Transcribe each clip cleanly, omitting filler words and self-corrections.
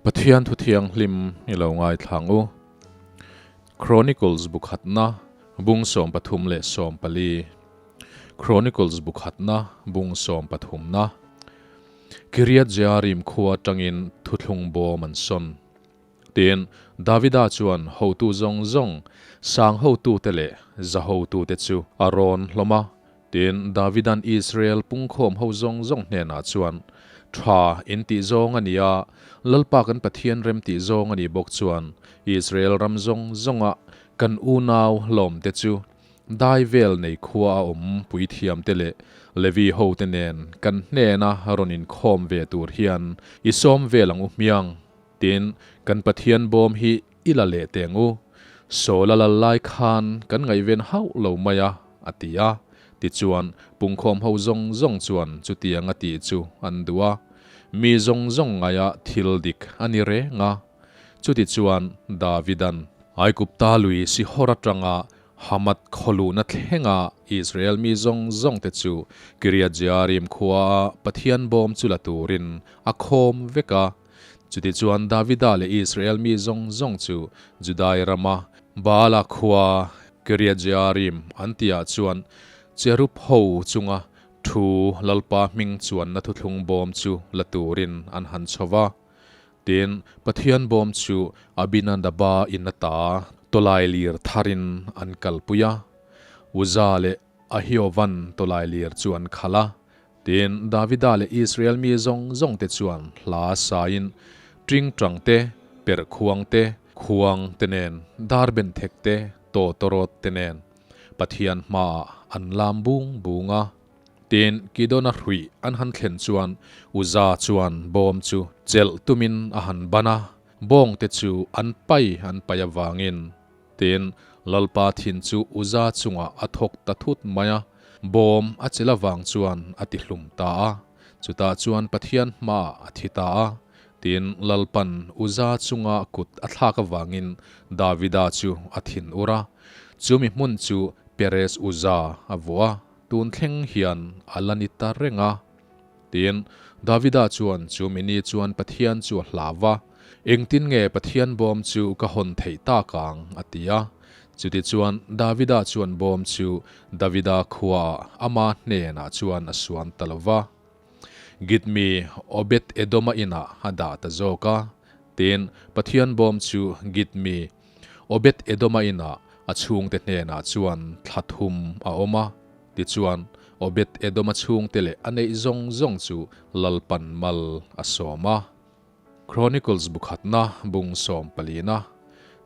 Pathian thu thianghlim i lo ngaithla ang u. Chronicles bu khatna bung 34. Chronicles bu khatna bung sawmpathumna. Kiriath Jearim khua atangin thuthlung bawm an sawn. Tin, Davida chuan hotu zawng zawng, sang hotute leh za hotute chu a rawn hlawm a. Tin, Davida'n Israel pungkhawm ho zawng zawng hnenah chuan, Tha in tih zawng a ni a, Lalpa kan Pathian rem tih zawng a nih bawk chuan, Israel ram zawng zawnga kan unau hlawmte chu dai vel nei khua a awm puithiamte leh Levi hote nen kan hnena rawn inkhawm ve tur hian i sawm vel ang u hmiang. Tin, kan Pathian bawm hi i la leh teng u. Saul a lal lai khan kan ngaihven hauh lo mai a, a ti a. Tichuan, pungkhawm ho zawng zawng chuan chutiang a tih chu an duh a. Mi zawng zawng ngaia thil dik a ni reng a. Chutichuan, Davidan Aigupta lui Sihor atanga Hamat khawluhna thlenga Israel mi zawng zawngte chu Kiriat-Jearim khuaa Pathian bawm chu la turin a khawm vek a. Chutichuan Davida leh Israel mi zawng zawng chu Judai rama Baala khua Kiriat-Jearim an tihah chuan Cherub ho chunga thu Lalpa hming chuanna thuthlung bawm chu la turin an han chho va. Tin, Pathian bawm chu Abinadaba in ata tawlailir tharin an kalpui a, Uza leh Ahiovan tawlailir chu an khalh a. Tin, Davida leh Israel mi zawng zawngte chuan hla sain ṭingṭang te, perh khuang te, khuang te nen, darbenthek te, tawtawrawt te nen Pathian hmaah an lam bung bung a. Tin, Kidona hruih an han thlen chuan Uza chuan bawm chu chelh tumin a han ban a, bawngte chu an pai an pai avangin. Tin, Lalpa thin chu Uza chungah a thawk ta thut mai a, bawm a chelh avang chuan a ti hlum ta a, chutah chuan Pathian hmaah a thi ta a. Tin, Lalpan Uza chunga kut a thlak avangin Davida chu a thin ur a, chumi hmun chu Perez Uza a vuah a. Tun thleng hian a la ni ta reng a. Tin, Davida chuan chu mini chuan Pathian chu a hlau va, Engtin nge Pathian bawm chu ka hawn theih tak ang? a ti a. Chutichuan, Davida chuan bawm chu Davida khuaah ama hnenah chuan a suan ta lo va. Gitmi Obed-Edoma inah a dah ta zawk a. Tin, Pathian bawm chu Gitmi Obed-Edoma inah a chhungte hnenah chuan thla thum a awm a, tichuan Obed-Edoma chhungte leh a neih zawng zawng chu Lalpan mal a sawm a. Chronicles bu khatna bung sawm palina,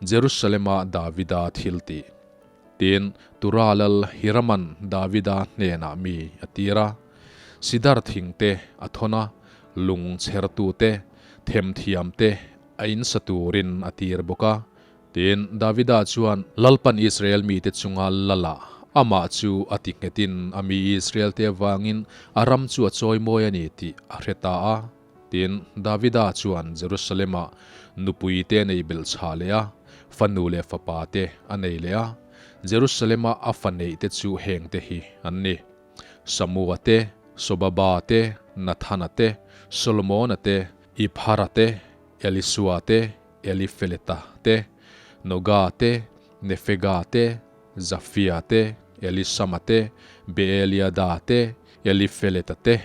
Jerusalema Davida thiltih. Tin, Tura lal Hiraman Davida hnenah mi a tir a, sidar thingte a thawn a, lung chhertute, themthiamte a insa turin a tir bawk a. Tin, Davida chuan Lalpan Israel mite chunga lala amah chu a ti nghetin a mi Israelte avangin a ram chu a chawimawi a ni tih a hre ta a. Tin, Davida chuan Jerusalem-ah nupuite a nei belh chhah leh a, fanu leh fapate a nei leh a. Jerusalem-a a fa neihte chu hengte hi an ni, Samua te, Sobaba te, Nathana te, Solomona te, Iphara te, Elisua te, Elifeleta te, Noga te, Nefega te, Zafia te, Elisama te, Beeliada te, Elifeleta te.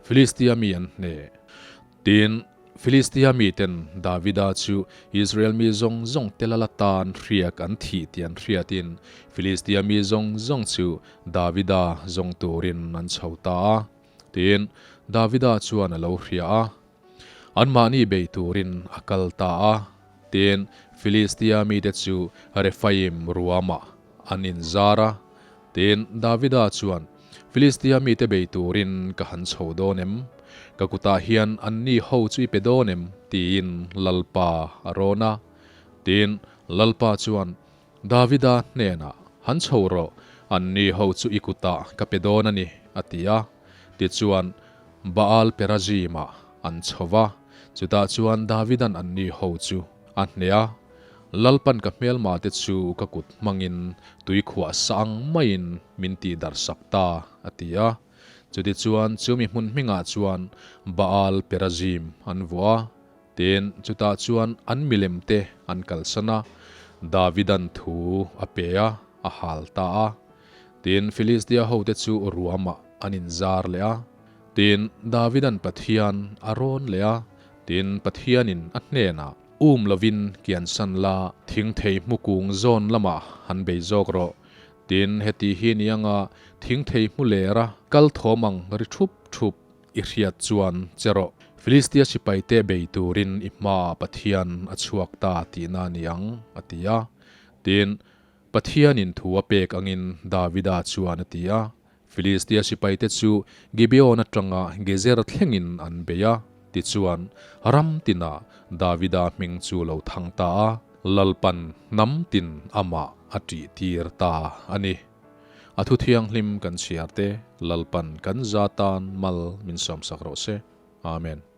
Filistia mi an hneh. Tin, Filistia miten Davida chu Israel mi zawng zawng te lal atan hriak an thih tih an hriatin Filistia mi zawng zawng chu Davida zawng turin an chho ta a. Tin, Davida chuan a lo hria a, anmahni bei turin a kal ta a. Tin, Filistia mite chu Refaim ruamah an inzar a. Tin, Davida chuan, Filistia mite bei turin ka han chho dawn em? Ka kutah hian anni ho chu i pe dawn em? tiin Lalpa a rawn a. Tin, Lalpa chuan, Davida hnenah, Han chho rawh, anni ho chu i kutah ka pe dawn a ni, a ti a. Tichuan, Baal-perazim-ah an chho va, chutah chuan Davidan anni ho chu a hneh a. Lalpan ka hmelmate chu ka kut hmangin tuikhuah sa ang maiin min tihdarhsak ta, a ti a. Chutichuan, chumi hmun hmingah chuan Baal-perazim an vuah a. Tin, chutah chuan an milemte an kalsan a, Davidan thu a pe a, a hal ta a. Tin, Filistia hote chu ruamah an inzar leh a. Tin, Davidan Pathian a rawn leh a, tin, Pathianin a hnenah, Um lovin kiansan la, thing thei hmu kung zawn lamah han bei zawk rawh. Tin, heti hi ni anga thing thei hmu lera kal thawm ang ri thup thup i hriat chuan che rawh. Filistia sipaite bei turin i hmaah Pathian a chhuak ta tihna a ni ang, a ti a. Tin, Pathianin thu a pek angin Davida chuan a ti a. Filistia sipaite chu Gibeon atanga Gezer thlengin an bei a. Tichuan, ram tinah Davida hming chu lo thang ta a, Lalpan hnam tin amah a ṭihtir ta a ni. A thu thianghlim kan chhiar te, Lalpan kan za tan mal min sawmsak rawh se. Amen.